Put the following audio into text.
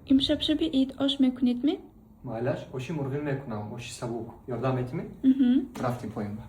Имшаб шаби ид, ош мекунедми? Майлаш, оши мурғӣ мекунам, оши сабук. Ёрдам метимӣ? Угу. Рафтим поён ба.